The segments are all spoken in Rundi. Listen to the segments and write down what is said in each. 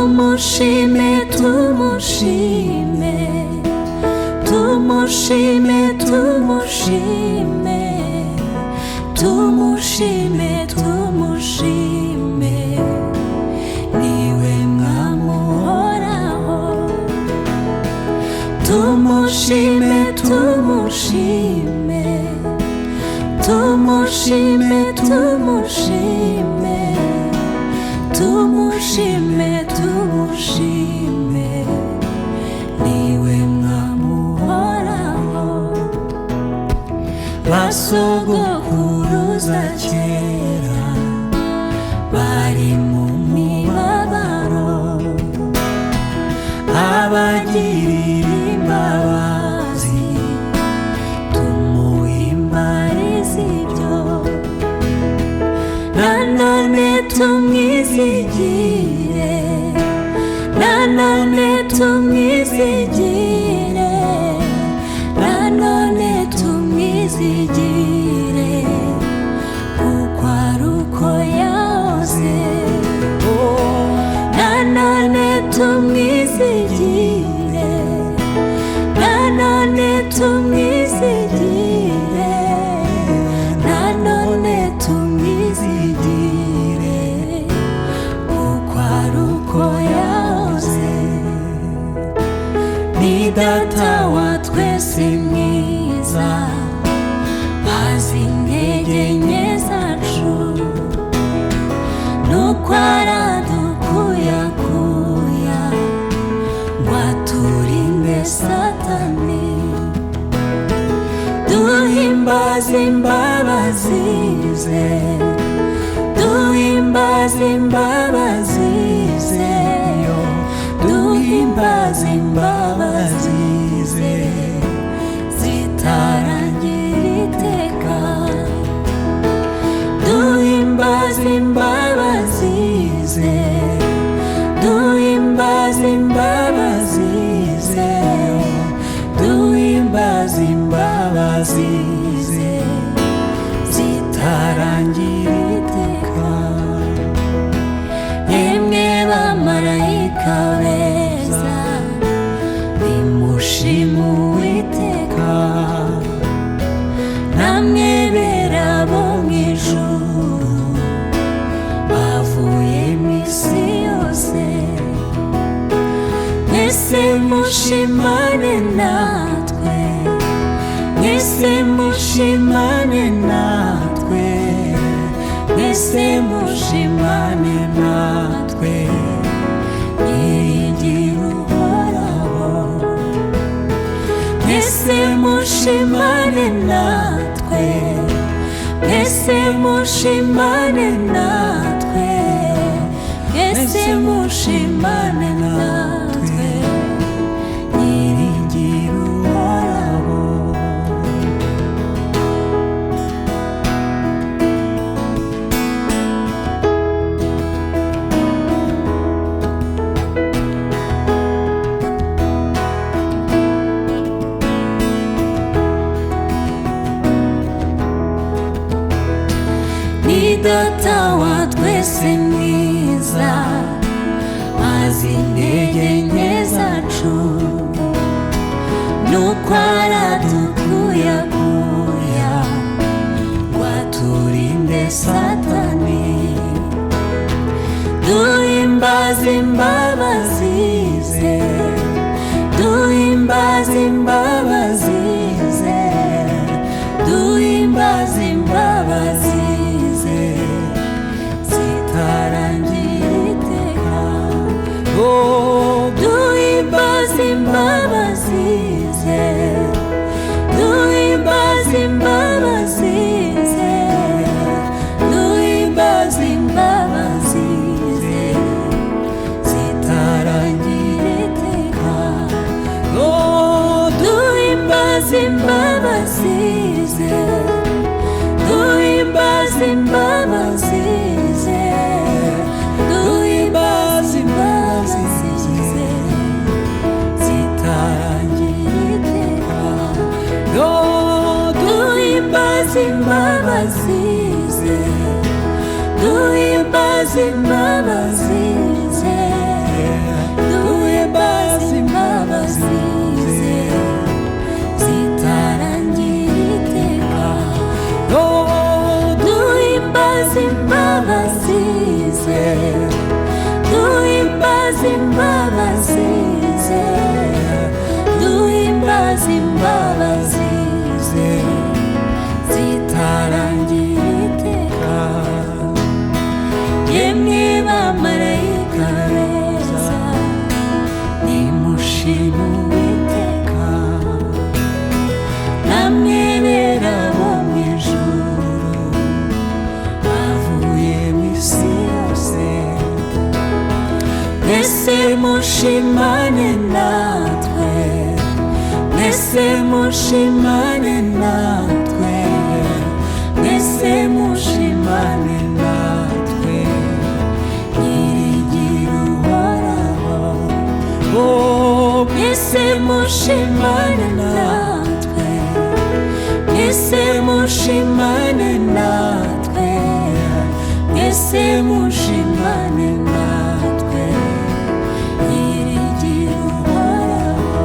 Tumushime, tumushime, tumushime, tumushime, tumushime, tumushime, niwe Mwami uhoraho. Tumushime, tumushime, tumushime, tumushime, tumushime, tumushime, niwe Mwami uhoraho. Basogokuruza kera bari mu mibabaro, abagirira imbabazi tumuhimbarize ibyo, nanone tumwizigire, nanone tumwizigire, nanone tumwizigire, kuko ari uko yahoze. Nanone tumwizigire, nanone tumwizigire, nanone tumwizigire, kuko ari uko yahoze. Ni data wa twese mwiza, azi intege nke zacu, nuko aradukuyakuya ngo aturinde Satani. Duhimbaze imbabazi ze, duhimbaze imbabazi ze, duhimbaze imbabazi ze zitarangira iteka. Duhimbaze imbabazi ze, duhimbaze imbabazi ze, duhimbaze imbabazi ze zitarangira iteka. Yemwe bamarayika beza, nimushime Uwiteka, namwe bera bo mu ijuru bavuye mu isi yose, mwese mushimane natwe, mwese mushimane natwe, mwese mushimane natwe, nyiringira Uhoraho. Mwese mushimane natwe, mwese mushimane natwe, mwese mushimane natwe, nyiringira Uhoraho. Ni data wa twese mwiza, azi intege nke zacu, nuko aradukuyakuya ngo aturinde Satani. Duhimbaze imbabazi ze, duhimbaze imbabazi ze, duhimbaze imbabazi ze zitarangira iteka. Duhimbaze imbabazi ze, duhimbaze imbabazi ze, duhimbaze imbabazi ze zitarangira iteka. Duhimbaze imbabazi ze, duhimbaze imbabazi ze, duhimbaze imbabazi ze zitarangira iteka. Duhimbaze imbabazi ze, duhimbaze imbabazi ze. Mwese mushimane natwe, mwese mushimane natwe, mwese mushimane natwe, nyirigira uhoraho. Oh, mwese mushimane natwe, mwese mushimane natwe, mwese mushimane natwe, nyirigira uhoraho.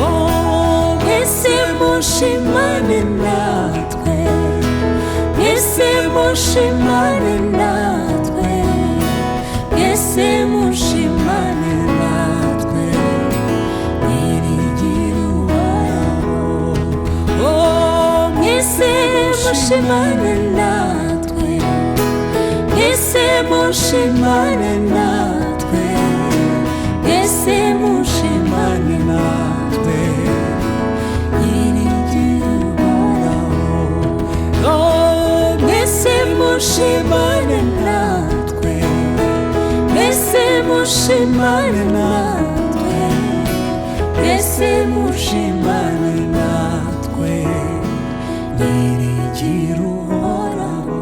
Oh, mwese mushimane natwe, mwese mushimane natwe, mwese mushimane natwe, nyirigira uhoraho. Oh, mwese mushimane natwe, mwese mushimane natwe, mwese mushimane natwe, nyirigira uhoraho. Oh, mwese mushimane natwe, mwese mushimane natwe, mwese mushimane natwe, nyirigira uhoraho.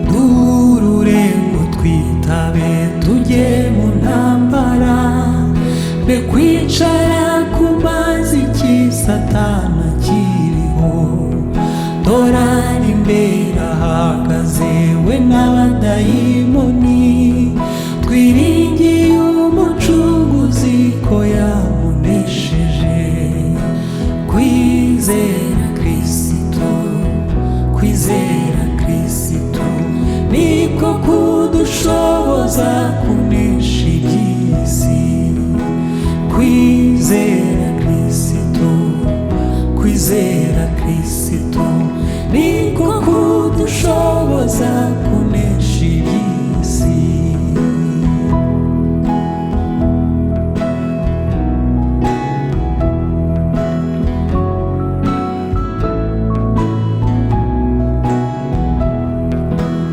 Duhurure ngo twitabe tujye mu ntambara, be kwicara ku mazi cy'isatana kiriho. Dorari imbere ahagaze we n'abadayimoni, twiringiye umucunguzi ko yamunesheje. Kwizera Kristo, kwizera Kristo, niko kudushoboza kunesha iby'isi. Kwizera Kristo, kwizera Kristo, niko kudushoboza kunesha iby'isi.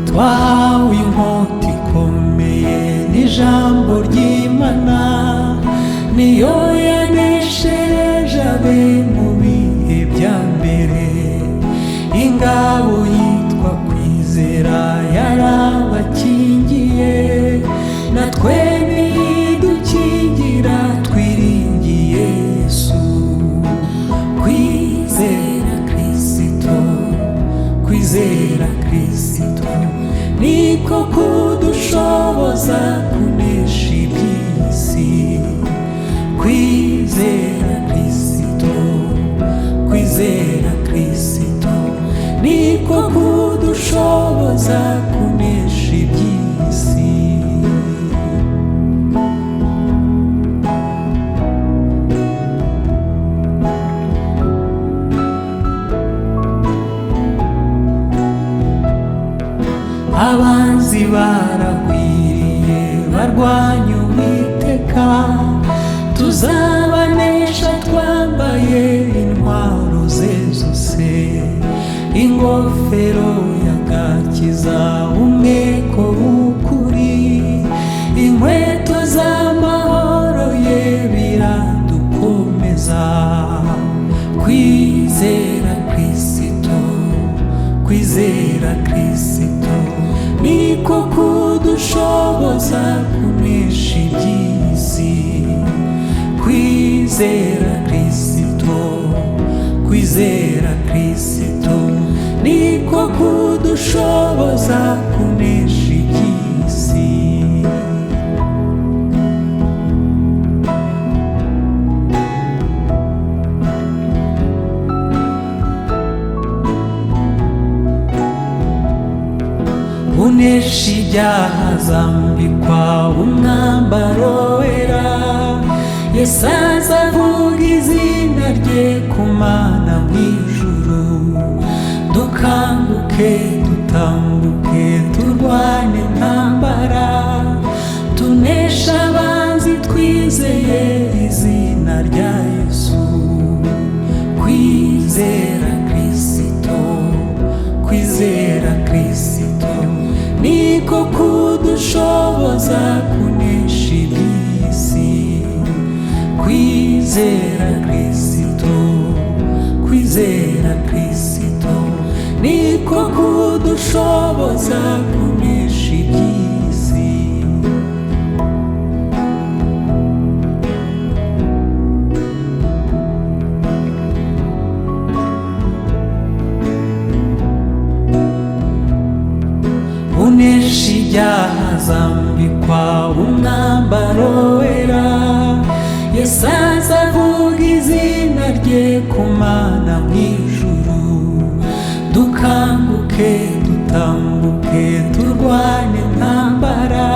Twahawe inkota ikomeye n'ijambo ry'Imana, niyo yaneshereje abe mu bihe bya mbere. Ingabo yitwa kwizera yarabakingiye, natwe nidukingira twiringiye Yesu. Kwizera Kristo, kwizera Kristo, niko kudushoboza kunesha iby'isi. Kwizera Kristo, kwizera Kristo, niko kudushoboza kunesha iby'isi. Abanzi baragwiriye barwanya Uwiteka, tuzabanesha twambaye intwaro ze zose. Ingofero y'agakiza, umweko w'ukuri, inkweto z'amahoro ye biradukomeza. Kwizera Kristo, kwizera Kristo, niko kudushoboza kunesha iby'isi. Kwizera Kristo, kwizera Kristo, niko kudushoboza kunesha iby'isi. Unesha ibyaha azambikwa umwambaro wera. Yesu azavuga izina rye ku Mana mu ijuru. Dukanguke dutambuke turwane intambara, tunesha abanzi twizeye izina rya Yesu. Kwizera Kristo, kwizera Kristo niko kudushoboza kunesha iby'isi. Kwizera Kristo, kwizera Kristo niko kudushoboza kunesha iby'isi. Unesha ibyaha azambikwa umwambaro wera. Yesu azavuga izina rye ku Mana mu ijuru. Dukanguke dutambuke turwane intambara,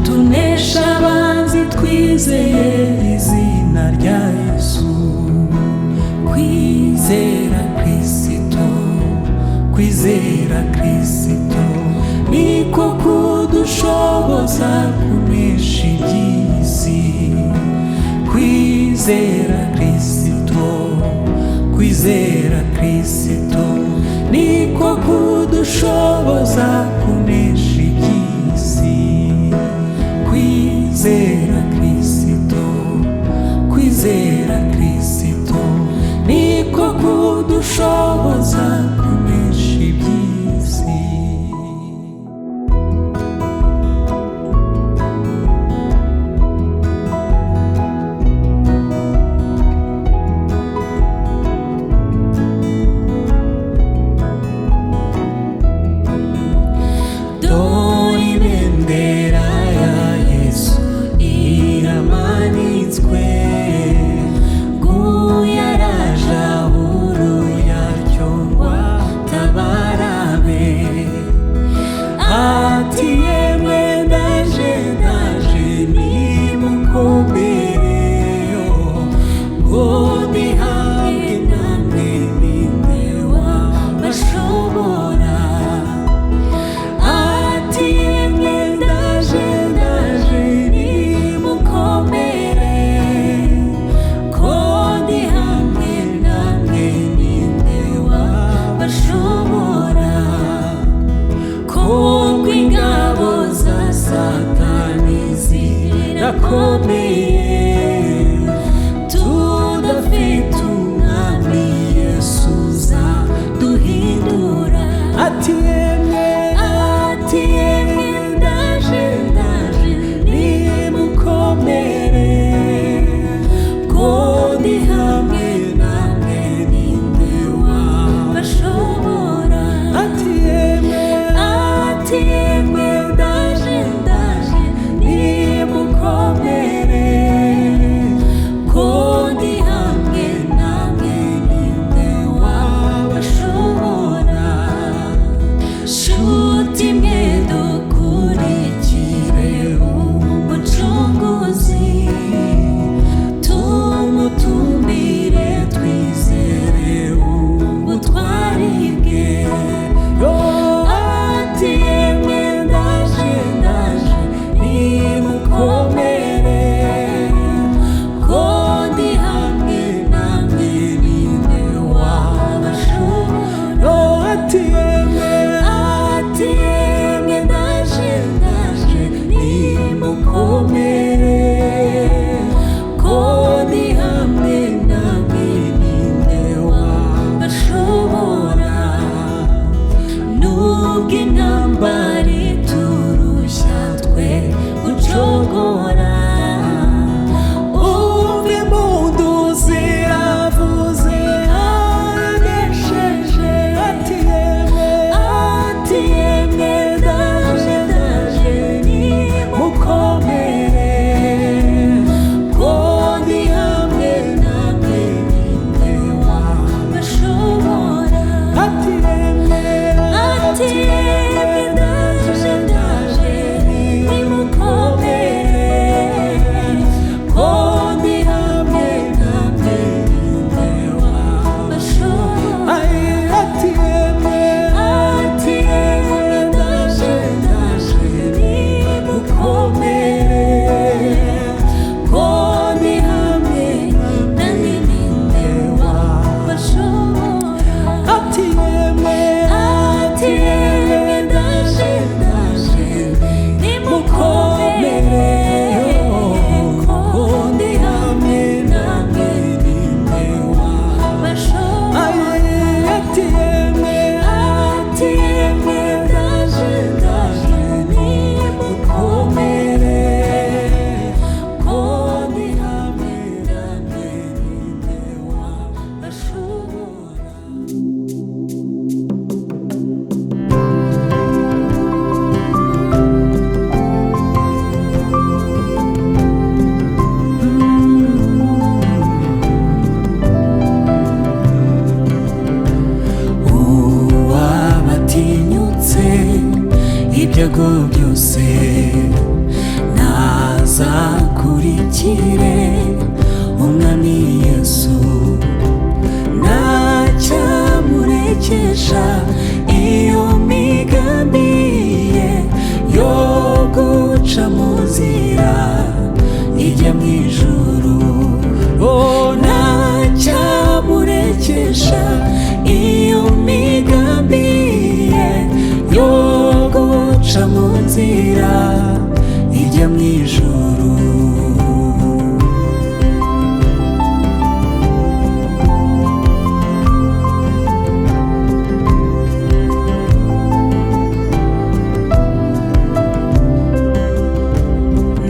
tunesha abanzi twizeye izina rya Yesu. Kwizera Kristo, kwizera Kristo niko kudushoboza kunesha iby'isi. Kwizera Kristo, kwizera Kristo niko kudushoboza kunesha iby'isi. Kwizera Kristo, kwizera Kristo niko kudushoboza kunesha iby'isi. Dore ibendera ya Yesu iramanitswe, nguyu araje ahuru yaryo ngo atabarabe. Ati yemwe ndaje ndaje nimukomereyo, ngo ndihamwe namwe ninde wabashobora. Ati yemwe ndaje ndaje nimukomere, ko ndi hamwe namwe ninde wabashobora. Kuko ingabo za Satani zirakomeye, tudafite umwami Yesu uzaduhindura. Ati yemwe, ati yemwe ndaje ndaje nimukomere, ko ndi hamwe namwe ninde Wabashobora. Ati yemwe, Ati yemwe ndaje ndaje nimukomere, ko ndi hamwe namwe ninde wabashobora. Shuti mwe dukurikire umucunguzi, tumutumire twizere ubutwari bwe. Ati yemwe ndaje ndaje nimukomere, byose nazakurikire umwami Yesu, ntacyamurekesha iyo migambi ye yo guca mu nzira ijya mu ijuru. Oh, ntacyamurekesha iyo migambi ye yo guca mu nzira ijya mu ijuru.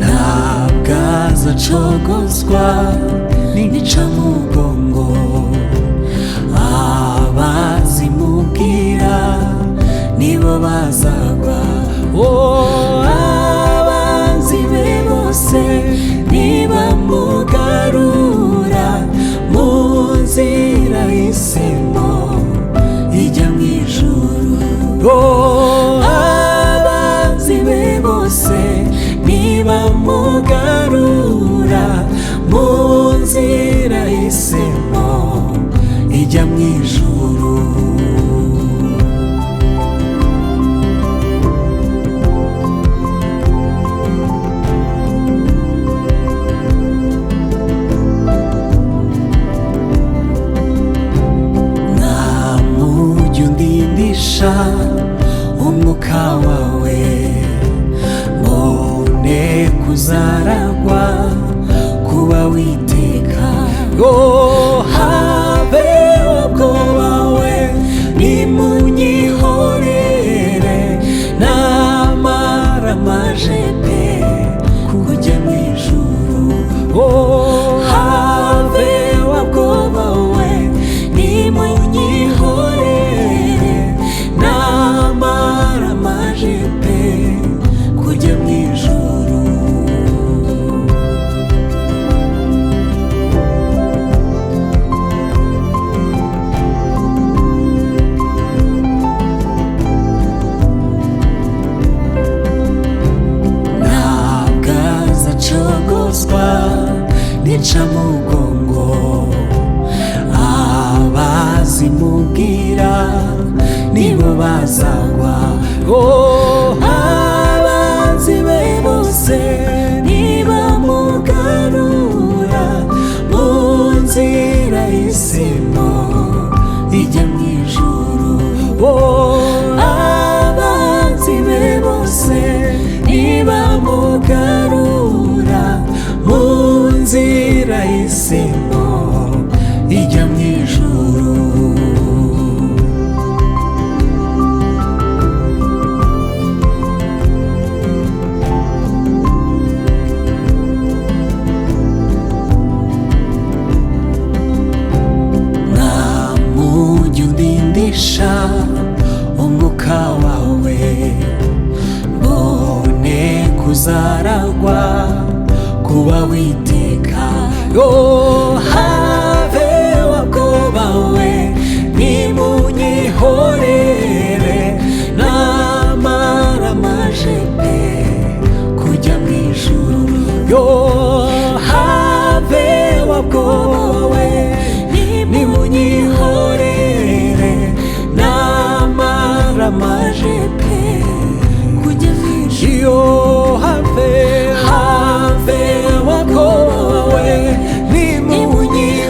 Ntabwo azacogozwa n'incamugongo, abazimubwira nibo bazagwa. Oh, abanzi be bose nibamugarura mu nzira y'isimo ijya mu ijuru. Oh, abanzi be bose nibamugarura mu nzira y'isimo ijya mu ijuru. Nta mujyi undindisha umwuka wawe, mbone kuzaragwa kuba witeka. Oh, habe ubwoba we nimunyihorere, namara maje pe kujya mu ijuru. Oh, have ubwoba we nimunyihorere, namara maje pe kujya mu ijuru. Ntabwo azacogozwa n'incamugongo, abazimubwira nibo bazagwa. Oh, abanzi be bose nibamugarura mu nzira y'isimo ijya mu ijuru. Oh, abanzi be bose nibamugarura mu nzira y'isimo ijya mu ijuru. Nta mujyi undindisha umwuka wawe, mbone kuzaragwa kuba witeka. Oh, have ubwoba we nimunyihorere, namara maje pe kujya mu ijuru. Yo, have ubwoba we nimunyihorere, namara maje pe Kujya mu ijuru. Yo, have ubwoba we nimunyihorere.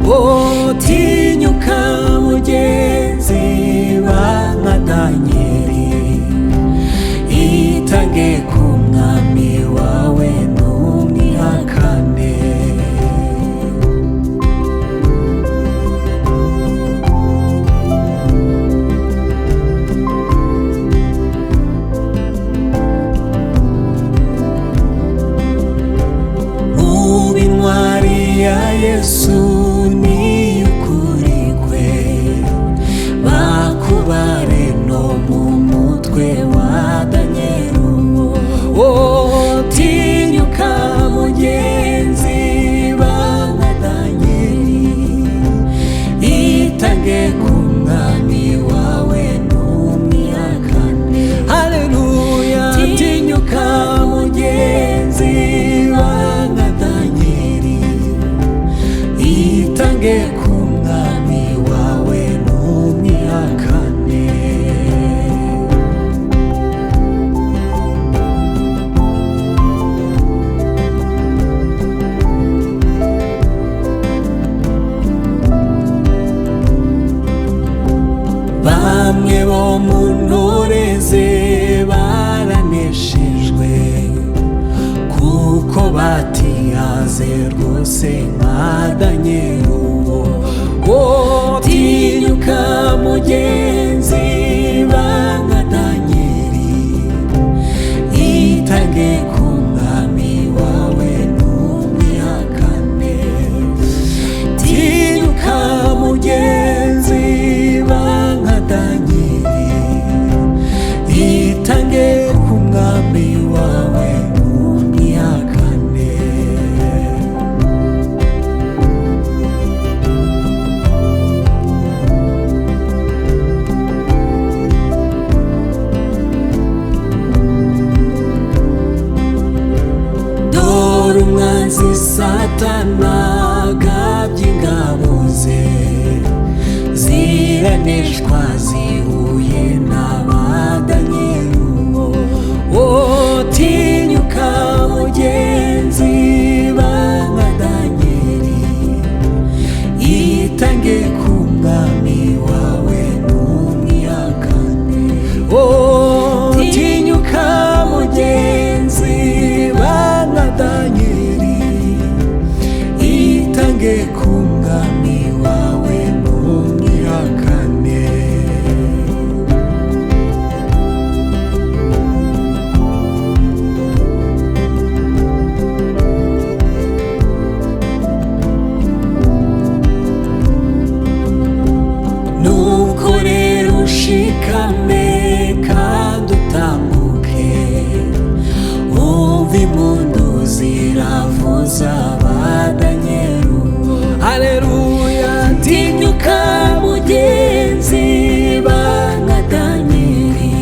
Oh, tinyuka mugenzi ba Danieli, itange ku mwami wawe ntumwihakane. Uba intwari ya Yesu niyukuri kwe, bakubare no mu mutwe wa Danieli. Oh, tinyuka mugenzi ba Danieli, itange ku mwami wawe ntumwihakane. Haleluya, tinyuka mugenzi ba Danieli, itange ku mwami wawe ntumwihakane. Bamwe bo mu ntore ze baraneshejwe, kuko batihaze rwose nka Danieli uwo. Oh, tinyuka mugenzi ba nka Danieli, itange ku mwami wawe ntumwihakane. Tinyuka mugenzi ba nka Danieli, itange ku mwami wawe ntumwihakane. Dore umwanzi Satana agabye ingabo ze, ziraneshwa zihuye n'abadanieli. Oh, tinyuka mugenzi ba nka Danieli, itange ku mwami wawe ntumwihakane. Oh, tinyuka mugenzi ba nka Danieli, itange ku mwami wawe ntumwihakane. Nuko rero ushikame kandi utambuke, umva impundu ziravuza ba Danieli. Haleluya, tinyuka mugenzi ba nka Danieli,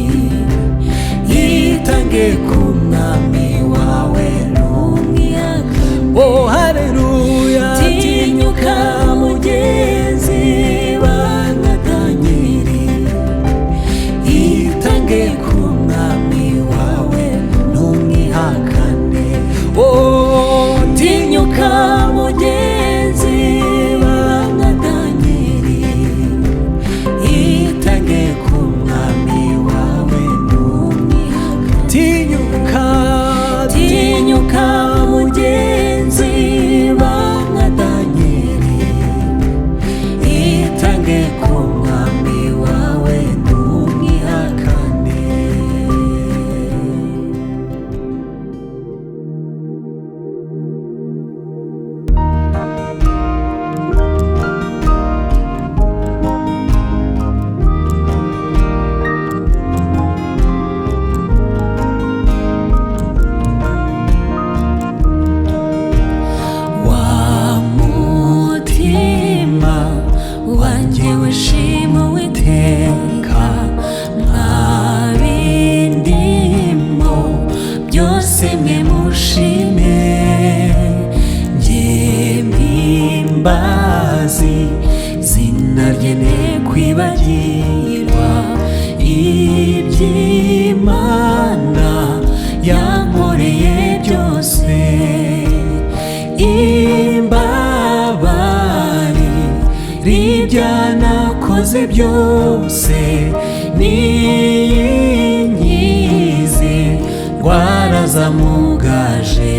itange ku mwami wawe ntumwihakane. Oh, haleluya, tinyuka mugenzi ba nka Danieli, itange ku mwami wawe ntumwihakane. Oh, tinyuka mugenzi ba nka Danieli, itange ku mwami wawe ntumwihakane. Tinyuka, tinyuka mugenzi ba nka Danieli, itange ku mwami wawe ntumwihakane. Wa mutima wanjye wishima Uwiteka, nta bindimo byose mwe mushime. Njye mpimbazi zina rye ne kwibagirwa, iby'Imana yankoreye byose. Imbabari Ibya nakoze byose niyinkize ndwara zamugaje,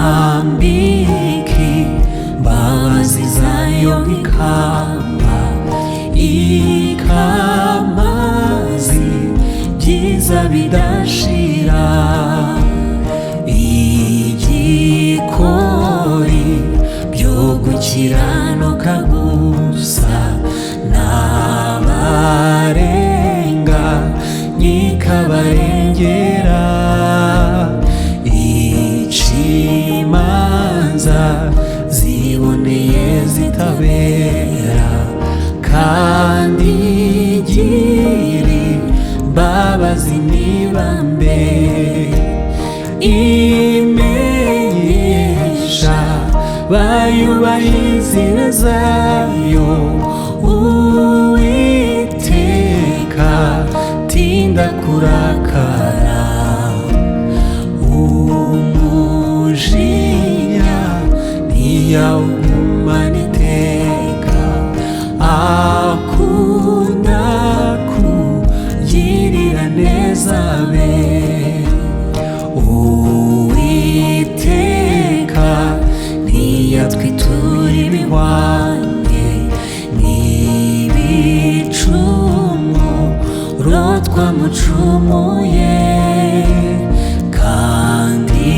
inyambike imbabazi zayo nk'ikamba, ikamazi byiza bidashira, igikori byo gukiranuka gusa, n'abarenga nyikabarengera, icimanza ziboneye zitabera, kandi igiri imbabazi nibambe, imenyesha bayubaha inzira zayo, Uwiteka tinda kurakara, umujinya ntiyawugumana iteka, akunda kugirira neza be. Uwiteka ntiyatwitura ibihwanye n'ibicumuro twamucumuye, kandi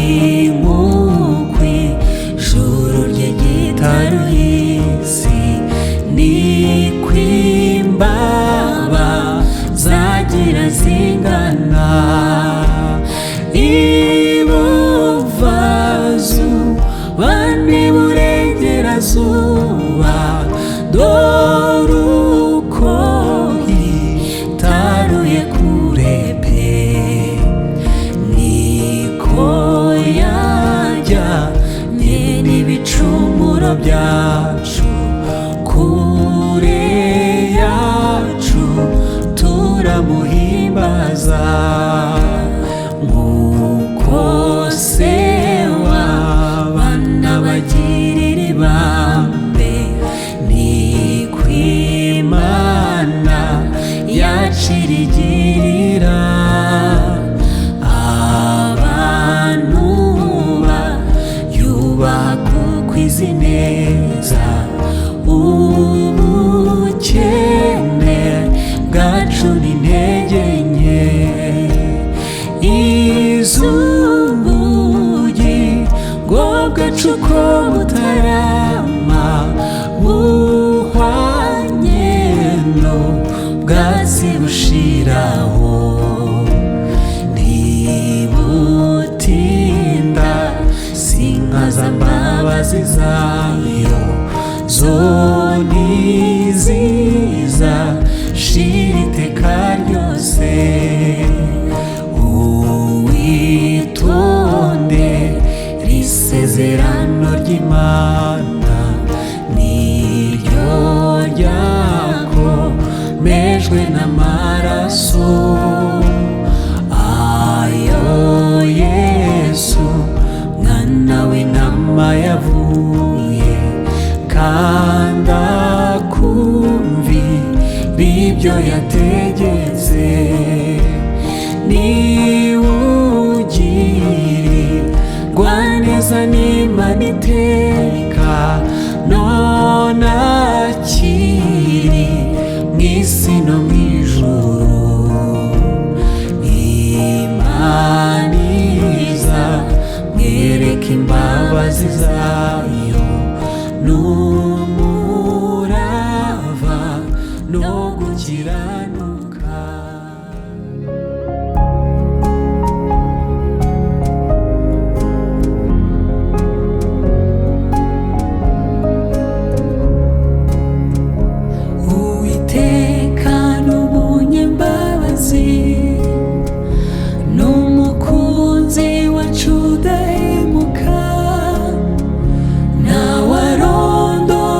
nk'uko ijuru rye ryitaruye isi, niko imbaba zagira zingana. Ibuvazuba n'iburengerazuba, dore uko hitaruye kure pe, niko yajyanye n'ibicumuro byacu kure yacu, turamuhimbaza nk'uko se w'abana bagirira ibambe, niko Imana yacirigirira abantu bayubaha kuko izi neza ubukene bwacu n'intege nke, iz'ubugi ngo bwacu ko butarama, buhwanye n'ubwatsi bushiraho, ntibutinda sinkaza mbabazi zayo, zo ntiziza shira iteka ryose. Uwitonde risezerano ry'Imana, niryo ryakomejwe n'amaraso ayo Yesu mwana w'intama yavuye, kandi akumvira ibyo yategetse, niwugirirwa neza n'Imana iteka, none akiri mu isi no mu ijuru, Imana iza mwereka imbabazi zayo n'umurava no gukiranuka. Uwiteka n'umunyembabazi, n'umukunzi wacu udahemuka, ntawe arondora.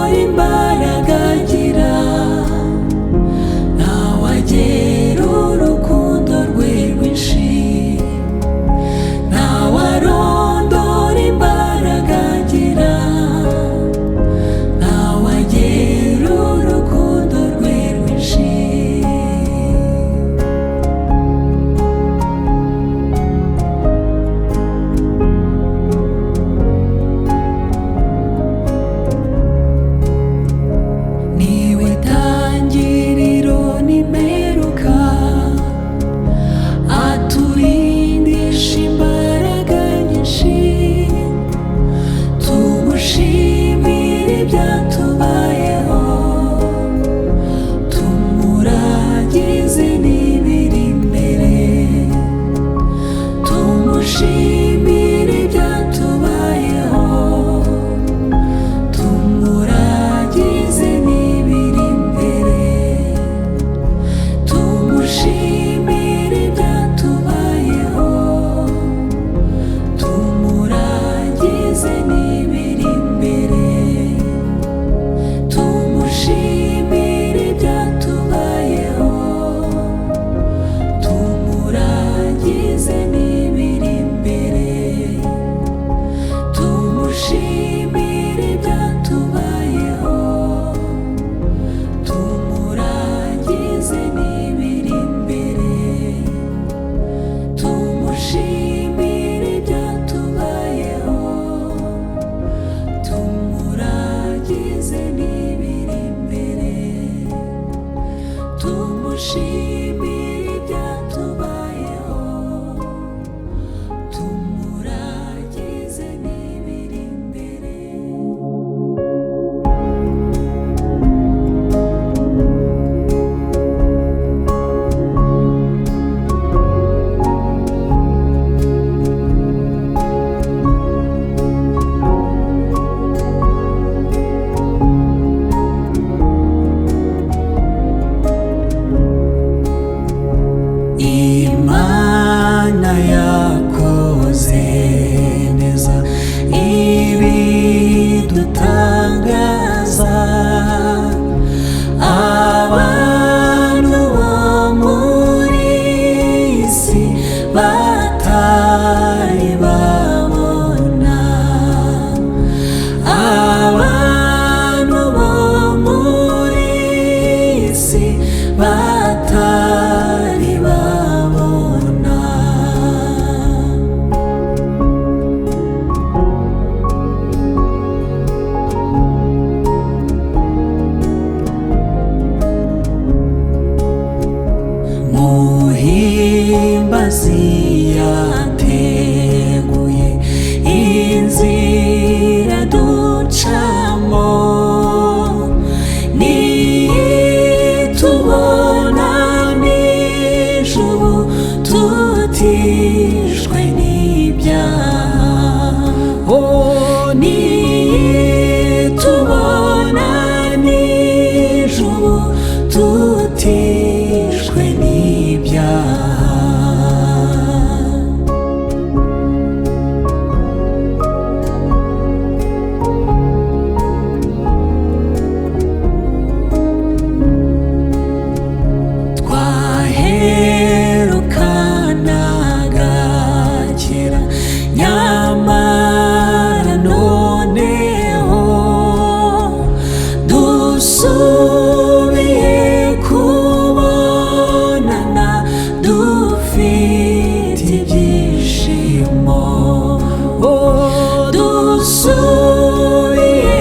Dusubiye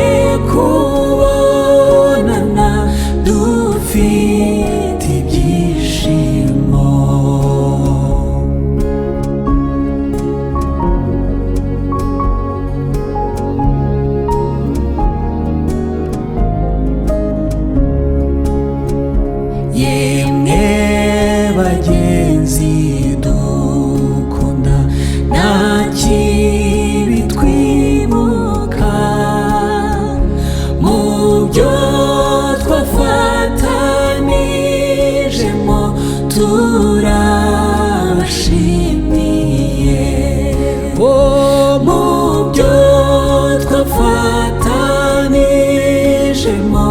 kubonana dufite ibyishimo. Yemwe bagenzi dukunda, nta kibi twibuka mu byo twafatanijemo, turabashimiye. Mu byo twafatanijemo,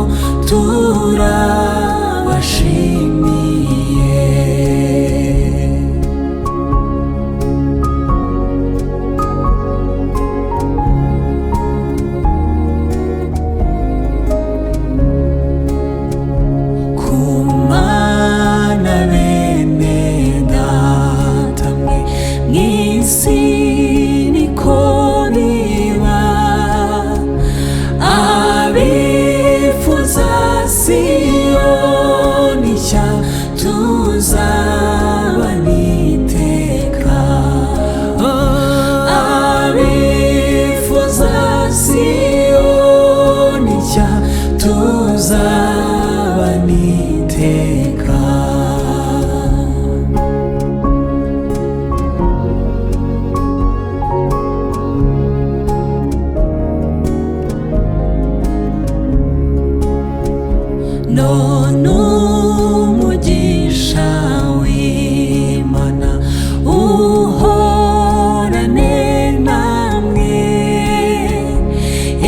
turabashimiye. Kumana bene data mwe, mw'isi niko biba, abifuza Siyoni nshya tuzabana iteka. Abifuza Siyoni nshya tuzabana iteka. None umugisha w'Imana uhorane namwe,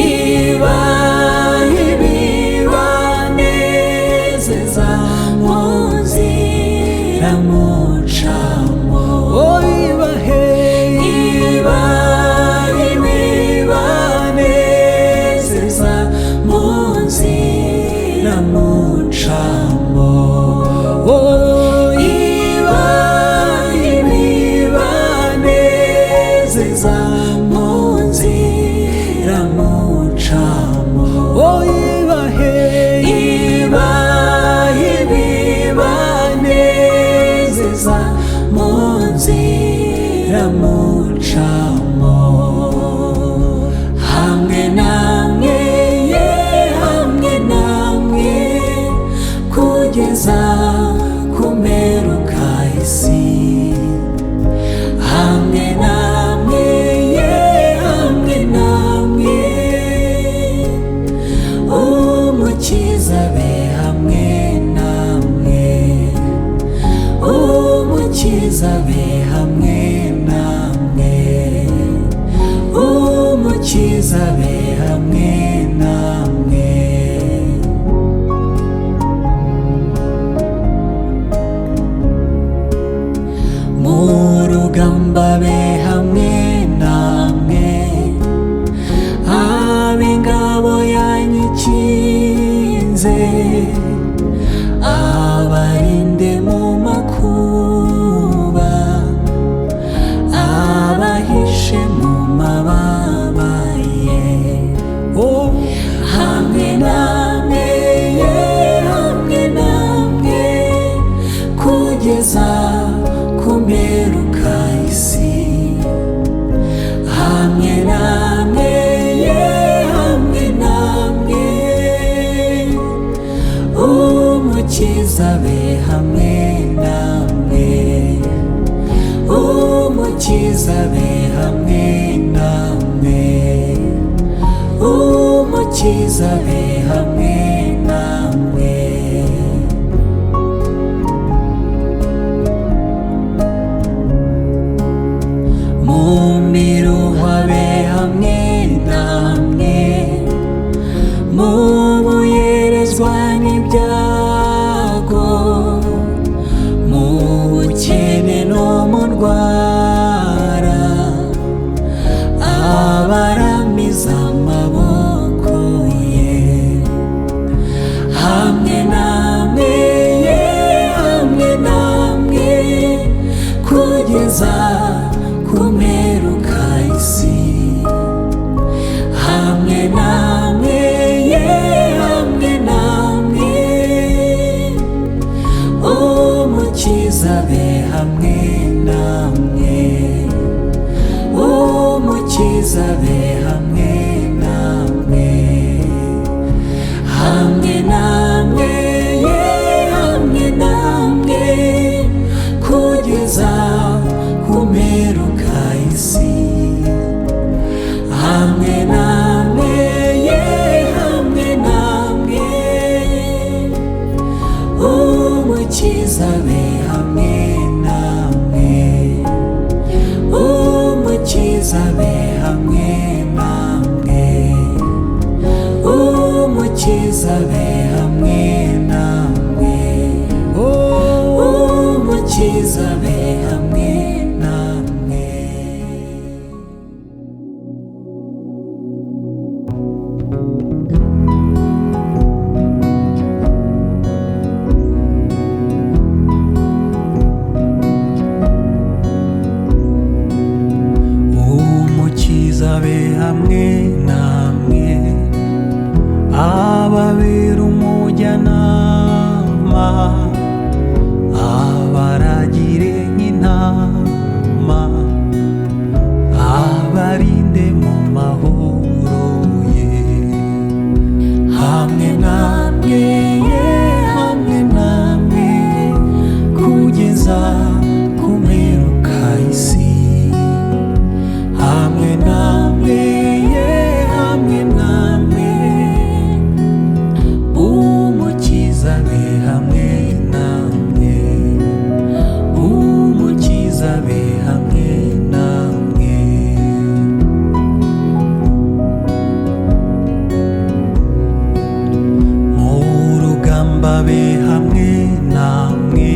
ibahe ibibanezeza mu nzira mucamo. Ibahe ibibanezeza mu nzira mucamo. Ibahe ibibanezeza mu nzira mucamo. Ibahe ibibanezeza mu nzira mucamo. Hamwe namwe, ye hamwe namwe, kugeza ku mperuka isi. Hamwe namwe, ye hamwe namwe, Umukiza be hamwe namwe, Umukiza be hamwe namwe, Umukiza be hamwe namwe. Mu rugamba be hamwe namwe, ab'ingabo yanyikinze, abarinde mu makuba, abahishe mu mababa ye. Hamwe namwe, ye hamwe namwe, kugeza ku mperuka isi. Hamwe namwe, ye hamwe namwe, Umukiza be hamwe namwe, Umukiza be hamwe namwe, Umukiza be hamwe namwe. Mu miruho abe hamwe namwe, mu buyerezwa n'ibyago, mu bukene no mu ndwara, abaramiza amaboko ye. Umukiza be hamwe namwe, Umukiza be hamwe namwe, hamwe namwe, ye hamwe namwe, kugeza ku mperuka y'isi. Hamwe namwe, ye hamwe namwe, Umukiza be hamwe namwe, Umukiza be hamwe namwe, Umukiza be hamwe namwe, Umukiza be hamwe namwe. Umukiza be hamwe namwe, ababera umujyanama, abaragire nk'intama, abarinde mu mahoro ye. Hamwe namwe, ye hamwe namwe, kugeza ku mperuka y'isi. Hamwe namwe, ye hamwe namwe, Umukiza be hamwe namwe, Umukiza be hamwe namwe. Mu rugamba be hamwe namwe,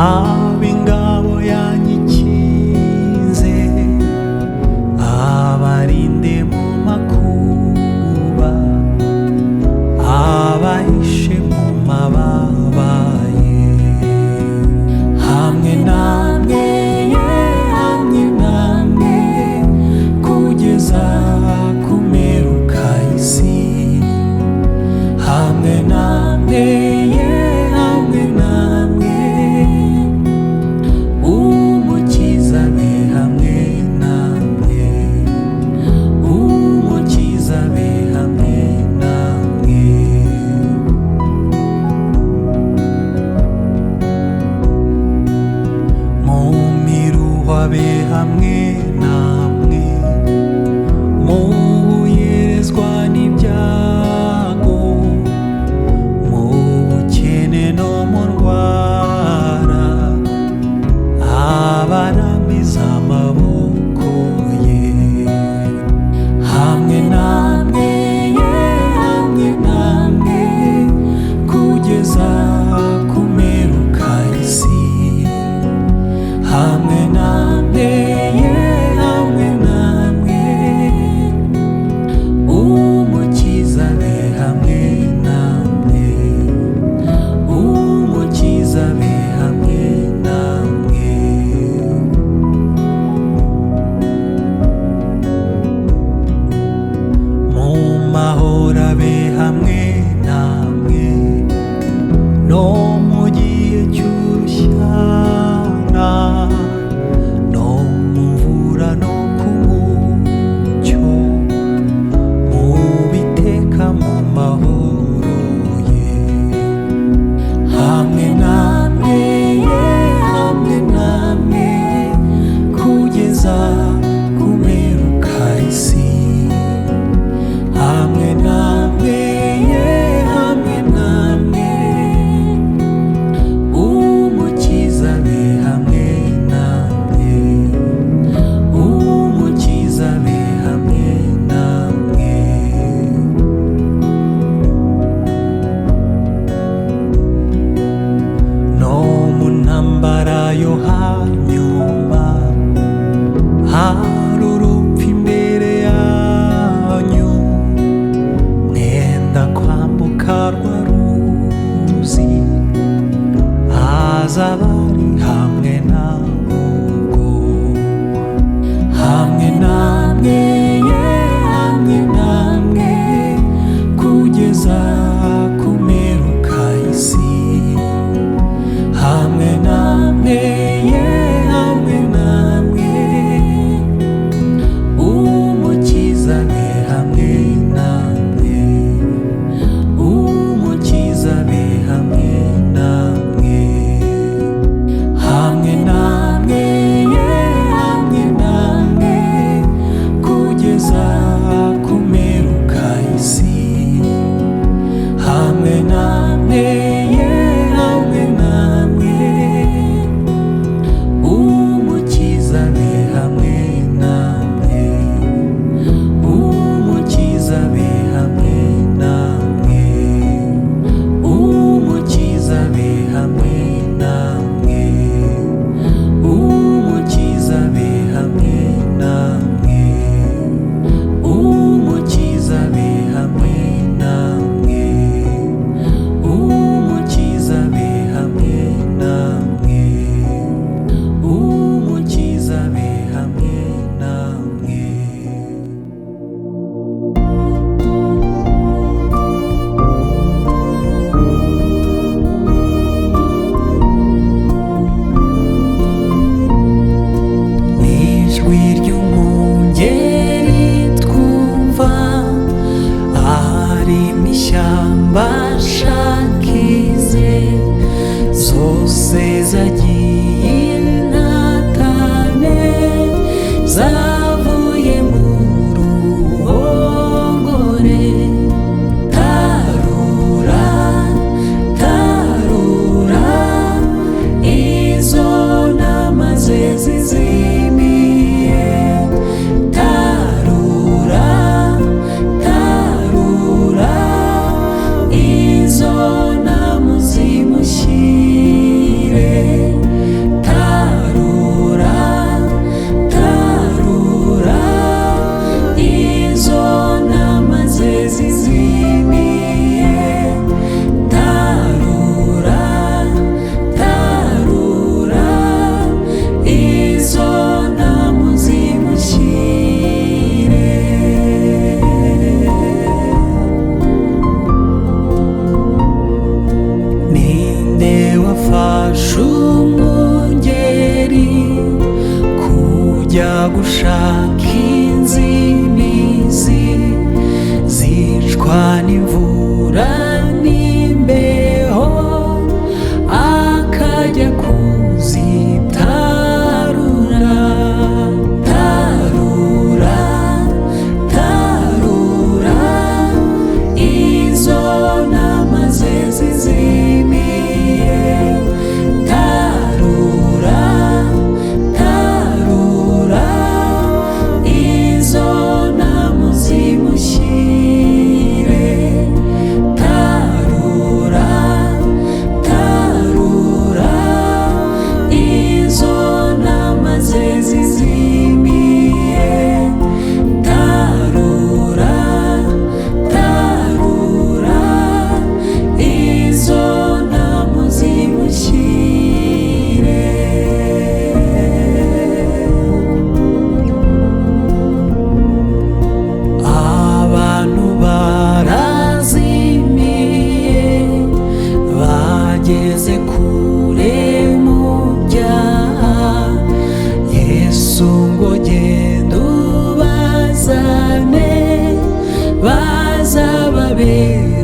ab'ingabo yanyikinze, abarinde mu makuba, abahishe mu mababa ye. Hamwe namwe, ye hamwe namwe, kugeza ku mperuka y'isi. Hamwe namwe, ye hamwe namwe,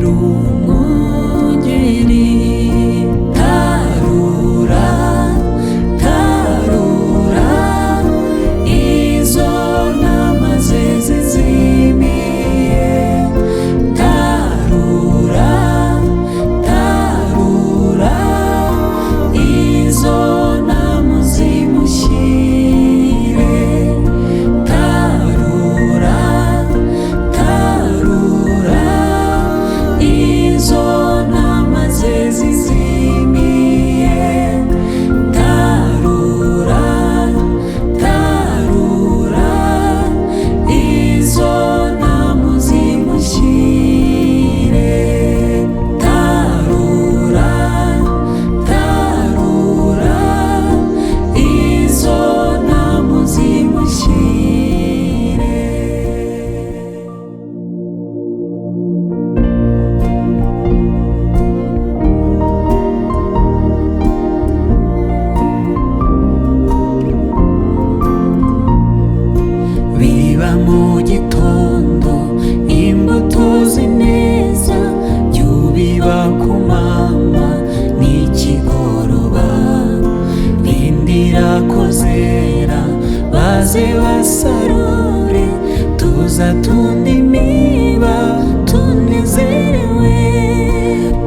Atubera umwungeri. Tarura, tarura izo ntama ze zizimiye. Tarura, tarura izo ntama zimushyire. Tarura, tarura izo ntama ze zizimiye. Tarura, tarura izo ntama zimushyire. Tarura, tarura izo ntama zimushyire. Biba mu gitondo imbuto zineza, jya ku mama n'ikigoroba. Rindira ko zera baze basarure, tuza tundi imiba tunezerewe.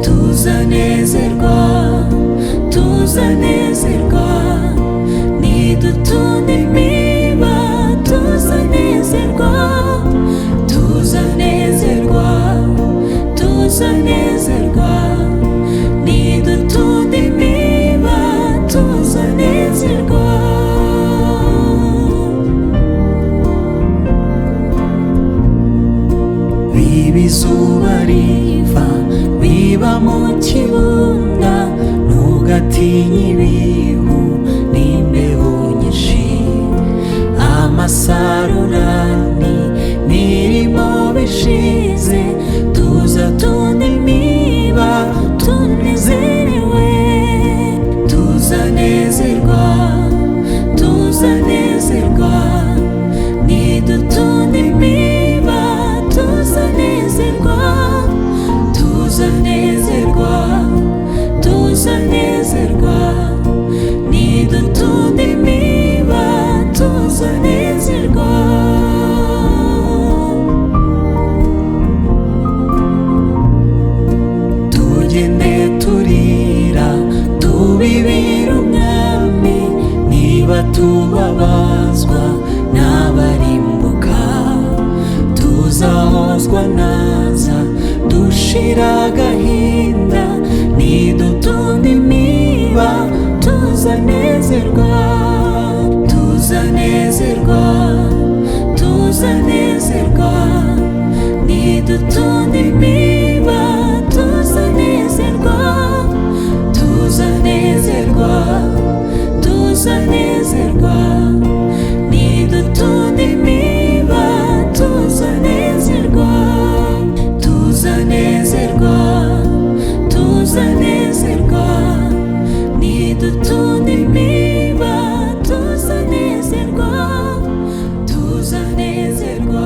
Tuzanezerwa, tuzanezerwa nidutunda imiba. Tuzanezerwa, tuzanezerwa, tuzanezerwa nidutunda imiba. Tuzanezerwa. Biba izuba riva, biba mu kibunda, ntugatinye ibihu n'imbeho nyinshi. Amasarurani mirimo bishize, tuza tunda imiba tunezerewe. Tuzanezerwa, tuzanezerwa nidutunda imiba. Tuzanezerwa, tuzanezerwa, tuzanezerwa nidutunda imiba. Tuzanezerwa. Tugende turira tubibira umwami, niba tubabazwa n'abarimbuka. Tuzahozwa naza dushira agahinda, nidutunda imiba. Tuzanezerwa, tuzanezerwa, tuzanezerwa nidutunda imiba. Tuzanezerwa, tuzanezerwa, tuzanezerwa nidutunda imiba. Tuzanezerwa, tuzanezerwa, tuzanezerwa nidutunda imiba. Tuzanezerwa, tuzanezerwa.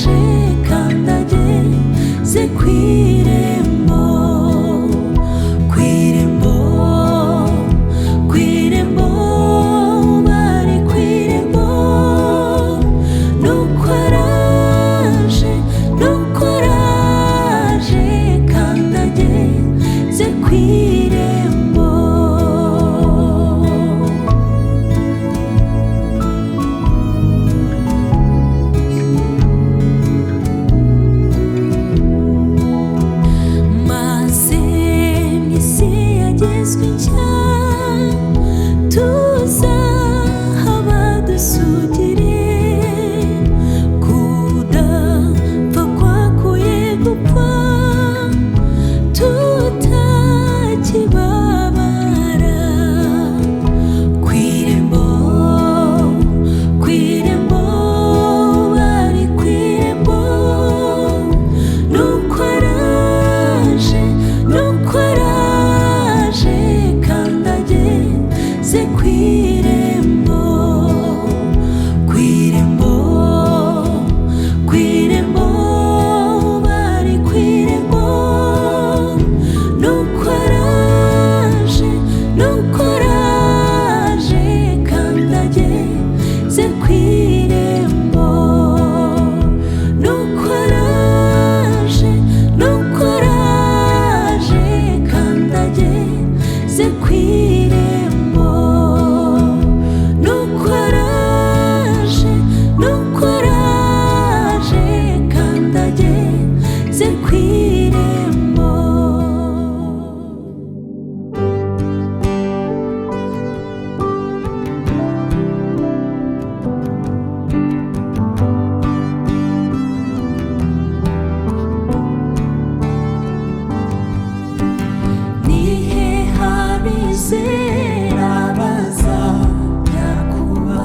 araje kandi ageze ku irembo, ku irembo, ku irembo, bari ku irembo. Nuko araje, nuko araje kandi ageze ku irembo. Maze mu isi yagezwe nshya, tuzahaba dusugire, kudapfa kwakuye gupfa, tutakibabara. Ku irembo, ku irembo, bari ku irembo. Nuko araje, nuko araje kandi ageze ku irembo, ku irembo, ku irembo, bari ku irembo. Nuko araje, nuko araje kandi ageze ku irembo. Nuko araje, nuko araje kandi ageze ku irembo. Nuko araje, nuko araje kandi ageze ku irembo. Nihe habizera bazajya kuba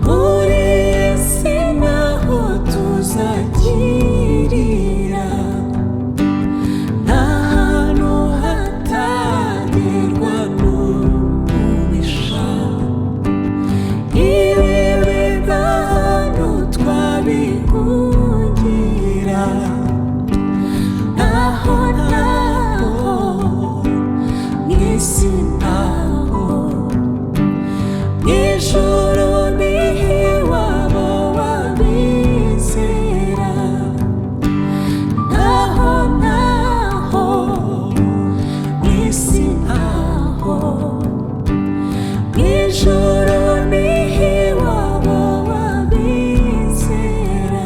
muri iyi si, naho tuzakirira, nta hantu hatagerwa n'umubisha. Ibibi bw'ahantu twabihungira, naho naho mu isi ntaho, mu ijuru niho iwabo w'abizera. Naho naho mu isi ntaho, mu ijuru niho iwabo w'abizera.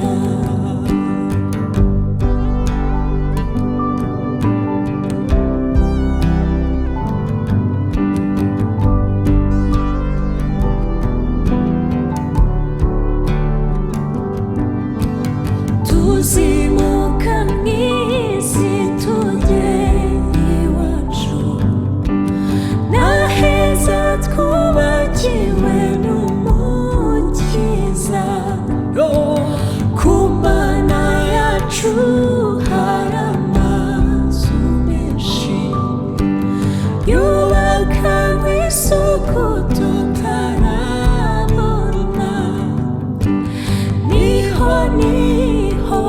Tuzimuka mu isi tujye iwacu, n'aheza twubakiwe n'Umukiza. Ku Mana yacu hari amazu menshi yubakanywe isuku tutarabona. Niho, niho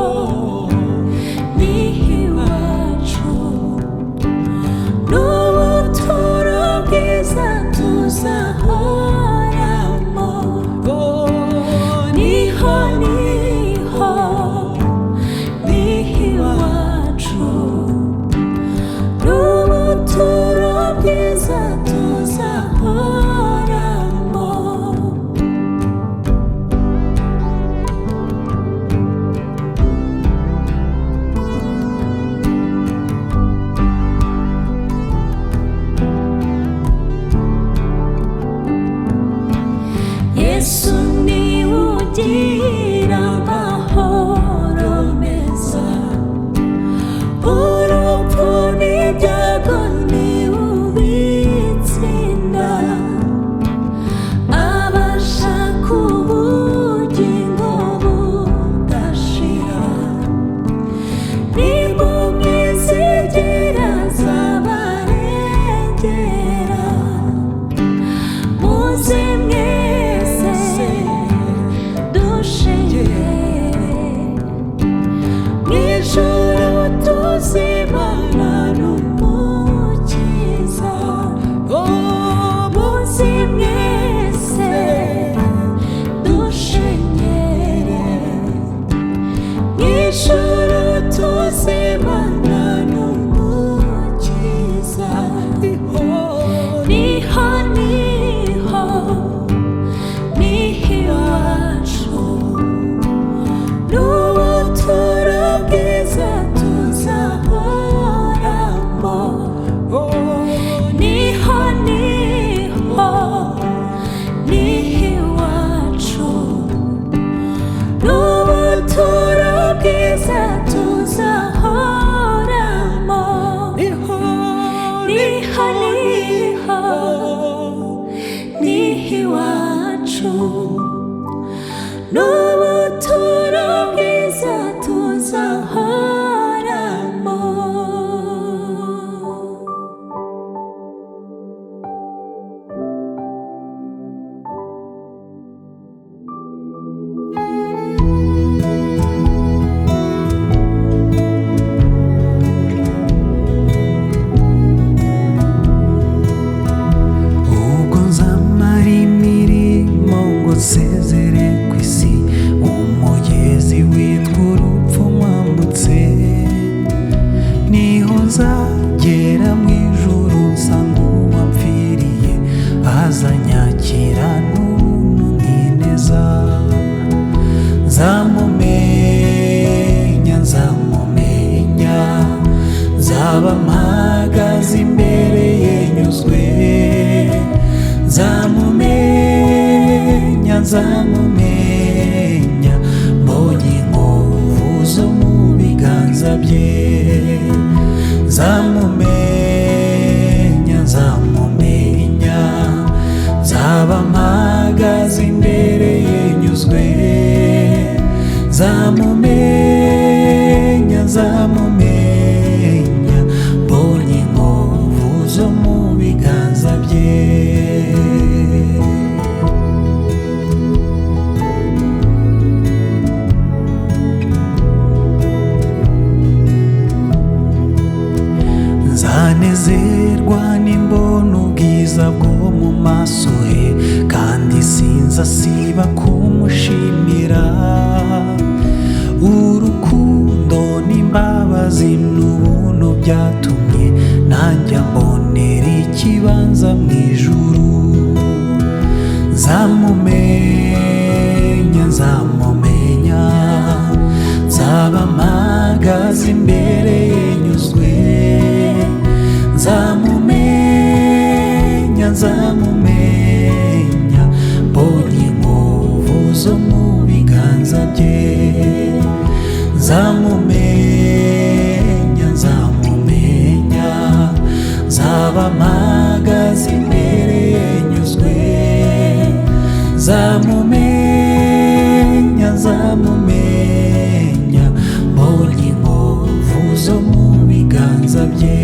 nzamumenya, nzaba mpagaze imbere ye nyuzwe. Nzamumenya, nzamumenya, mbonye inkovu zo mu biganza bye. Nzamumenya, nzamumenya, nzaba mpagaze imbere ye nyuzwe. Nzamumenya, nzamumenya, mbonye inkovu zo mu biganza bye. Nzanezerwa nimbona ubwiza bwo mu maso he, kandi sinzasiba kumushimira. Urukundo n'imbabazi n'ubuntu byatumye nanjye mbonera ikibanza mu ijuru. Nzamumenya, nzamumenya, nzaba mpagaze imbere ye nyuzwe. Nzamumenya, nzamumenya, mbonye inkovu zo mu biganza bye. Nzamumenya, nzamumenya, nzaba mpagaze imbere ye nyuzwe. Nzamumenya, nzamumenya, mbonye inkovu zo mu biganza bye.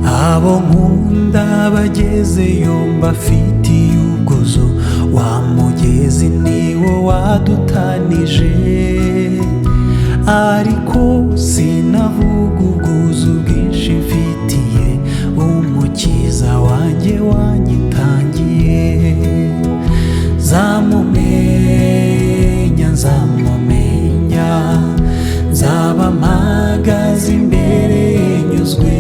Abo nkunda bagezeyo mbafitiye ubwuzu, wa mugezi niwo wadutanije. Ariko sinavuga ubwuzu bwinshi mfitiye Umukiza wanjye wanyitangiye. Nzamumenya, nzamumenya, nzaba mpagaze imbere ye nyuzwe.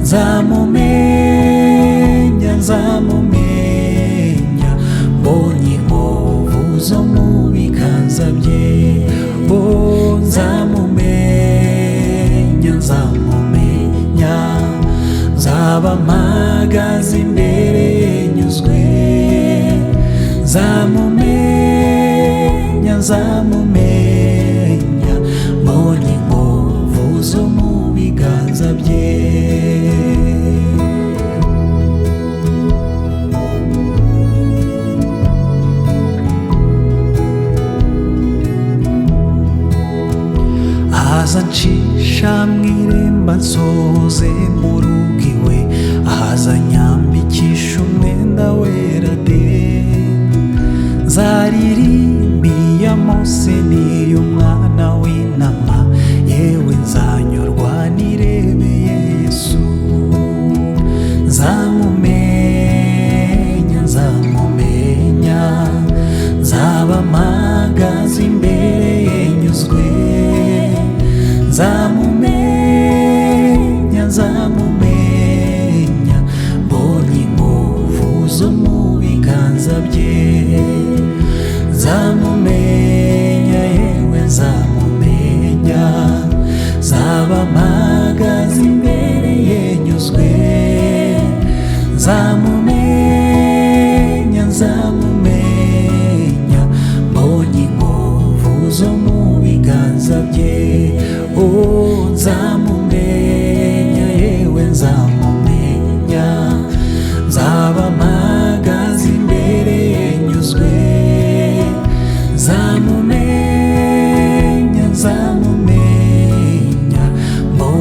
Nzamumenya, nzamumenya, mbonye inkovu zo mu biganza bye. Oh, nzamumenya, nzamumenya, nzaba mpagaze imbere ye nyuzwe. Nzamumenya, nzamumenya, mbonye inkovu zo mu biganza bye. Ahaza ncisha mu irembo nsohoze mu rugo iwe, ahaza nyambikisha umwenda wera de. Nzaririmbiye Mose n'iy'umwana w'intama, yewe nzanyurwa nirebeye Yesu. Nzamumenya, nzamumenya, nzaba mpagaze imbere ye nyuzwe. Nzamumenya, nzamumenya, mbonye inkovu zo mu biganza bye. Nzamumenya, yewe nzamumenya, nzaba mpagaze imbere ye nyuzwe. Nzamumenya, nzamumenya, mbonye inkovu zo mu biganza bye. Oh, nzamumenya, yewe nzamumenya, nzaba mpagaze imbere ye nyuzwe. Nzamumenya, nzamumenya, mbonye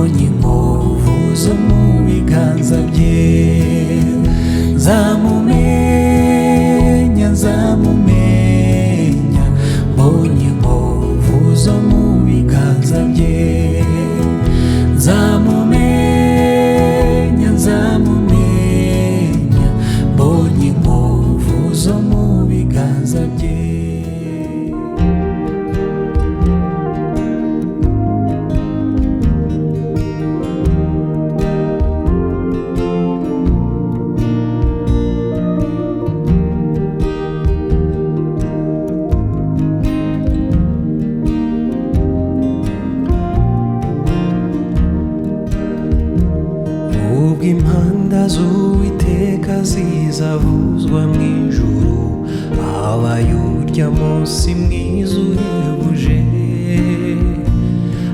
Ubwo impanda z'Uwiteka zizavuzwa mu ijuru, habaye urya munsi mwiza uhebuje.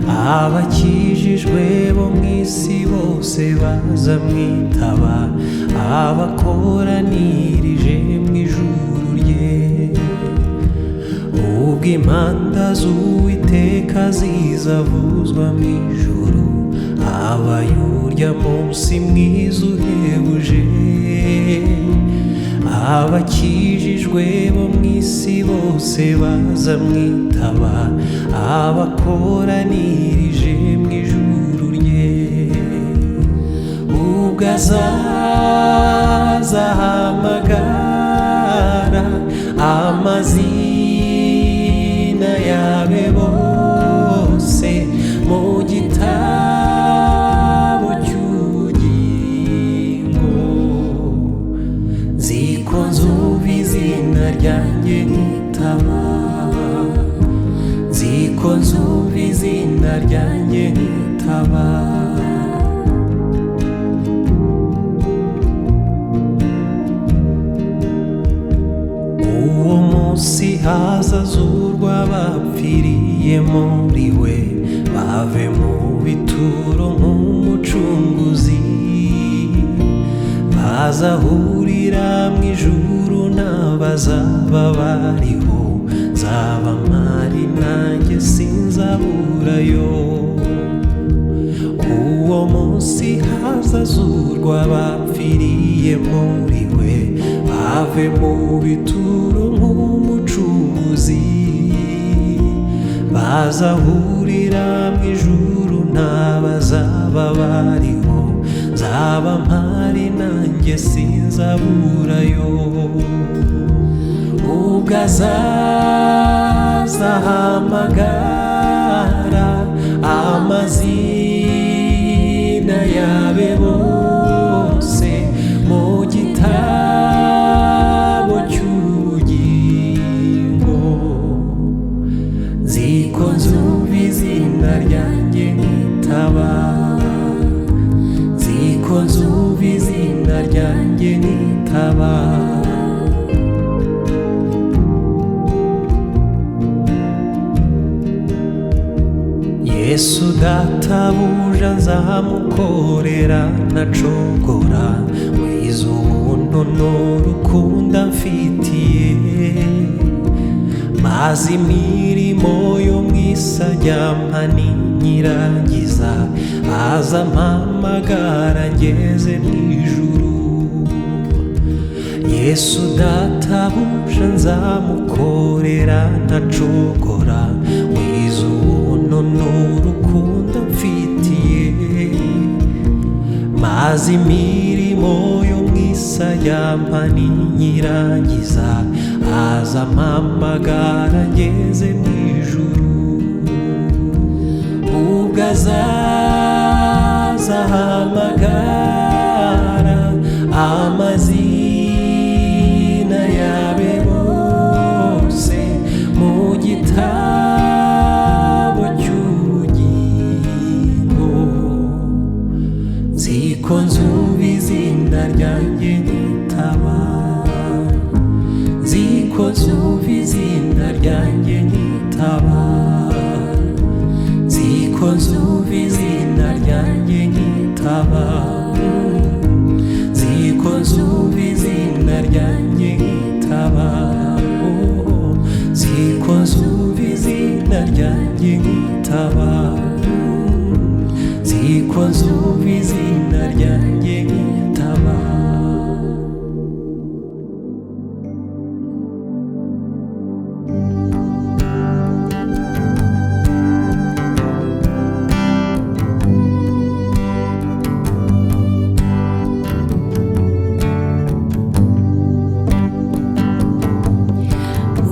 Abakijijwe bo mu isi bose bazamwitaba, abakoranirije mu ijuru rye. Ubwo impanda z'Uwiteka zizavuzwa mu ijuru, habaye urya munsi mwiza uhebuje. Abakijijwe bo mu isi bose bazamwitaba, abakoranirije mu ijuru rye. Ubwo azaza ahamagara amazina yabe bose mu gitabo cy'ubugingo, nziko nzumva izina ryanjye nkitaba, nziko nzumva izina ryanjye nkitaba. Uwo munsi hazazurwa abapfiriye muri we, bave mu bituro nk'umucunguzi, bazahurira mu ijuru n'abazaba bariho, nzaba mpari nanjye sinzaburayo. Uwo munsi hazazurwa abapfiriye muri we, bave mu bituro nk'umucunguzi, bazahurira mu ijuru n'abazaba bariho, nzaba mpari nanjye sinzaburayo. Ubwo azaza ahamagara amazina yabe bose mu gitabo cy'ubugingo, nziko nzumva izina ryanjye nkitaba, nziko nzumva izina ryanjye nkitaba. Yesu databuja nzamukorera ntacogora, mwiza ubuntu n'urukundo amfitiye, maze imirimo yo mu isi ajyampa ninyirangiza, aza ampamagara ngeze mu ijuru. Yesu databuja nzamukorera ntacogora, mwiza ubuntu n'urukundo amfitiye, maze imirimo yo mu isi ajyampa ninyirangiza, aza ampamagara ngeze mu ijuru. Ubwo azaza ahamagara amazina yabe bose mu gitabo cy'ubugingo, nziko nzumva izina ryanjye nkitaba, nziko nzumva izina ryanjye nkitaba, nziko nzumva izina ryanjye nkitaba, nziko nzumva izina ryanjye nkitaba, nziko nzumva izina ryanjye nkitaba, nziko nzumva izina ryanjye nkitaba.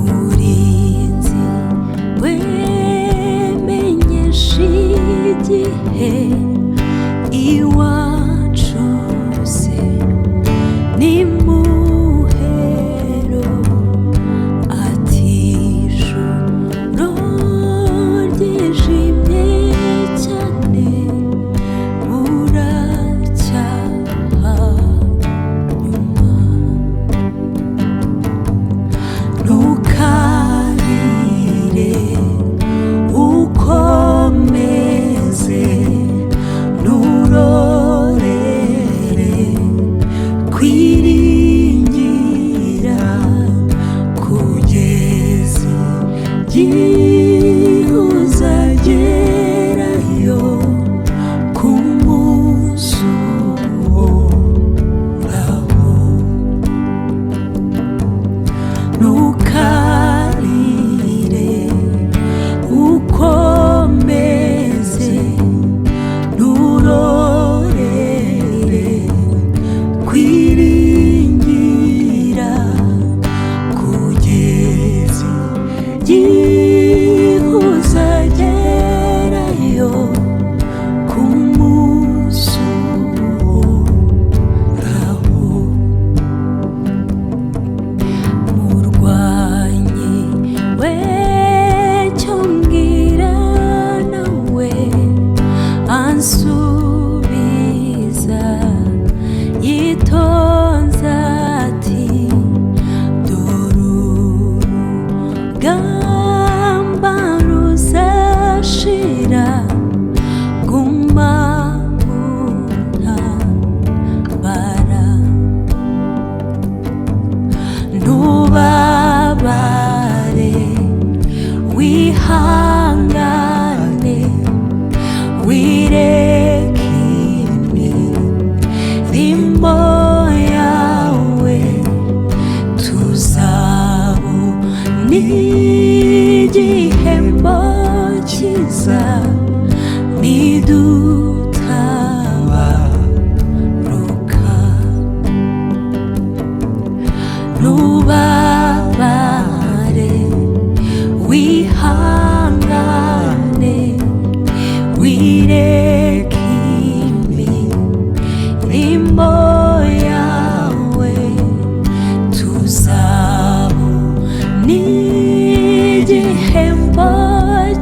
Murinzi wemenyesha igihe iwacu se ni muhero, ati ijoro ryijimye cyane buracya. N'igihembo cyiza nidutabaruka. Nubabare wihangane, wireke imirimo yawe, tuzabona igihembo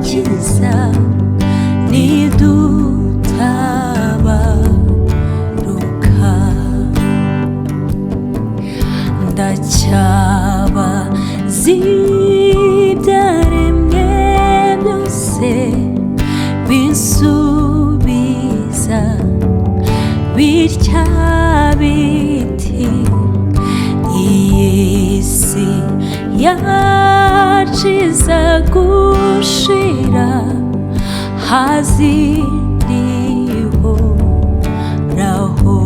cyiza nidutabaruka. Ndacyaba zibyaremwe byose bisubiza bitya biti: iyi si yacu iza gushira, hazirihoraho.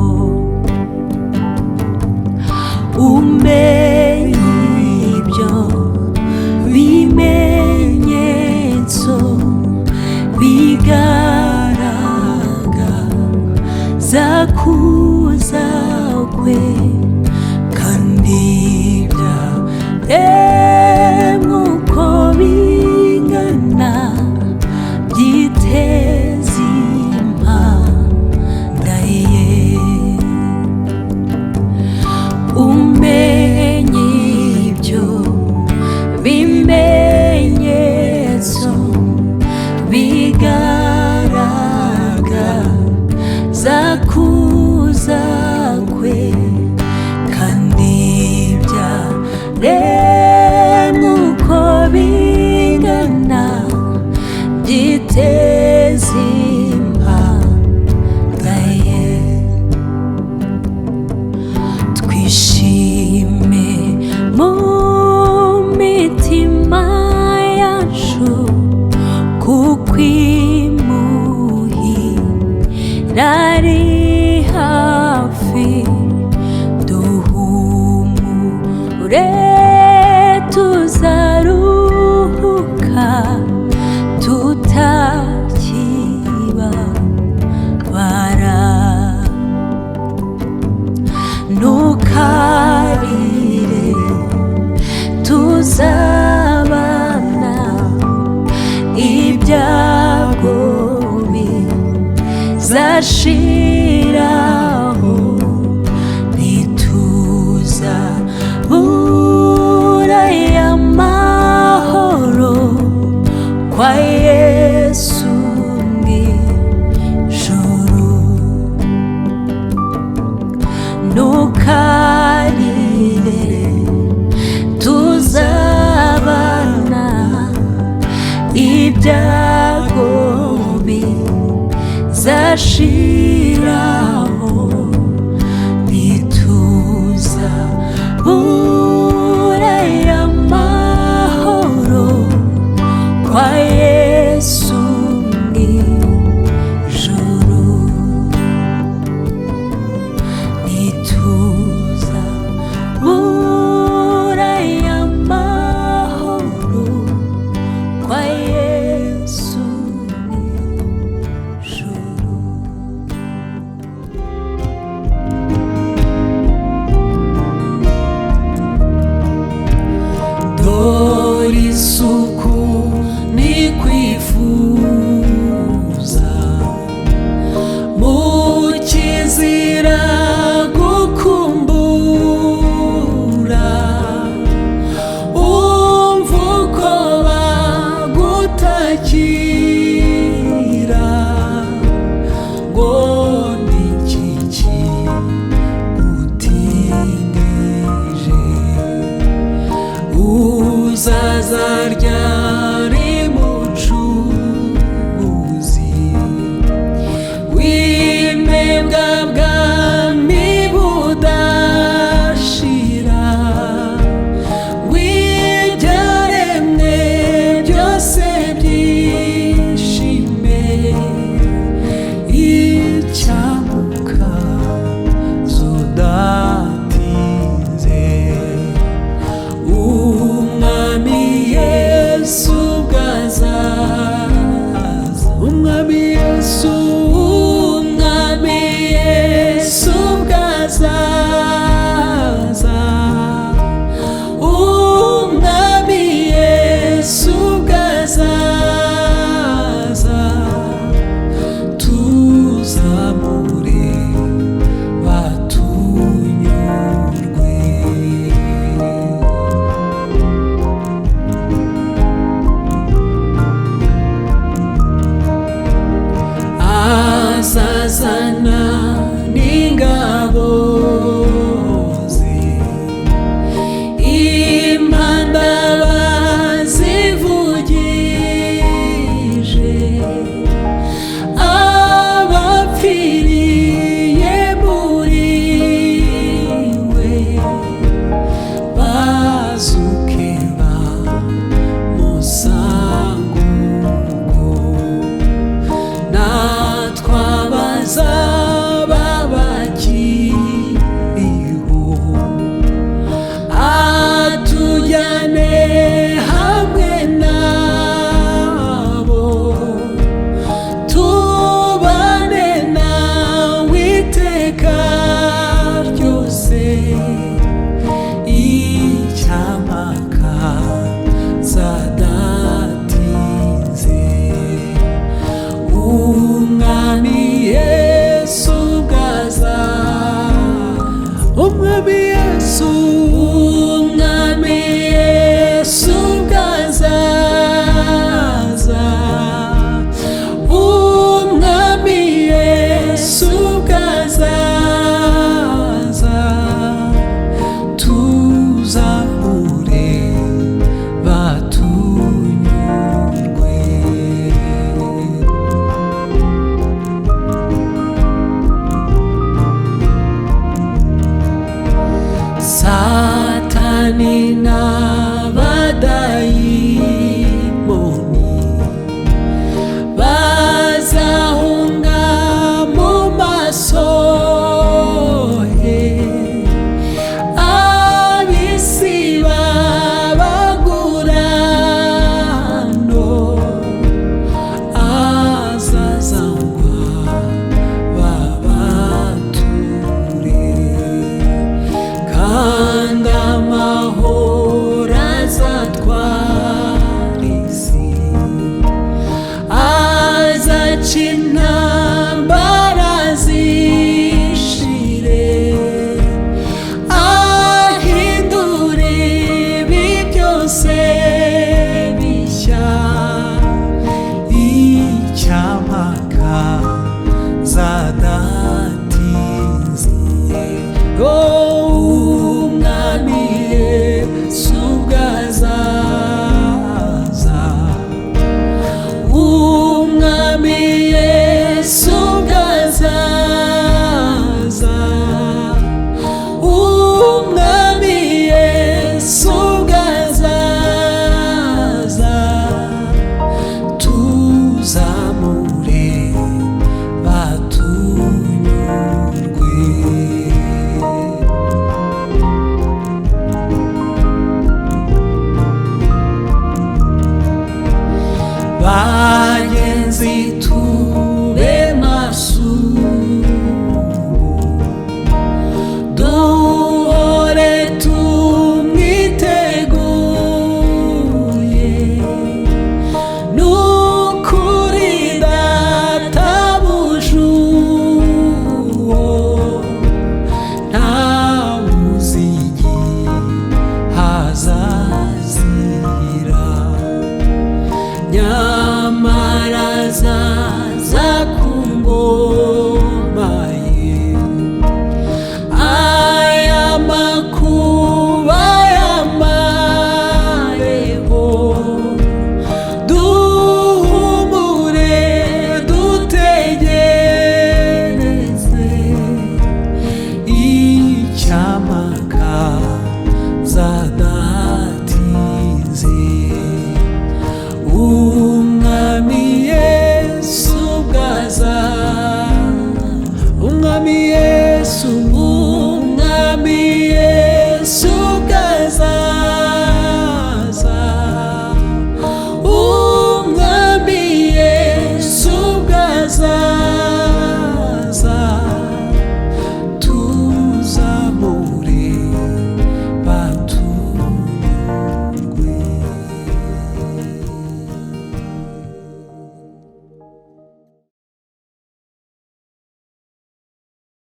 Umenye ibyo bimenyetso bigaragaza kuza kwe, kandi byaremwe uko bingana byiteze impanda ye. Umenye ibyo bimenyetso bigaragaza kuza kwe, kandi byaremwe uko bingana byiteze impanda ye. Twishime mu mitima yacu, kuko imuhira ari hafi. Duhumure tuzaruhuka tutakibabara. Ntukarire, tuzabana, ibyago bizashiraho, ntituzabura amahoro kwa Yesu mw'ijuru. Ntukarire, tuzabana, ibyago bizashiraho, ntituzabura amahoro kwa Yesu mw'ijuru. Ntituzabura amahoro kwa Yesu mw'ijuru. Dore isuku ni kwifuza mu kizira gukumbura, umva uko bagutakira ngo ni iki kigutindije? Uzaza ryari mucunguzi? n'ingabo ze, impanda bazivugije, abapfiriye muri we bazuke bamusanguko, natwe abazaba bakiriho atujyane hamwe nabo, tubane nawe iteka ryose. Icyamaka zadatinze, Umwami Yesu bwaza, Umwami Yesu, Umwami Yesu bwazaza, Umwami Yesu bwazaza, tuzahure batunyurwe. Satani n'abadayimoni bazahunga mu maso he, ab'isi babagurano, azazangwa babature, kandi amahoro azatwara isi, azaca intambara zishire, ahindure ibi byose bishya. Icyamaka zadatinze, oh.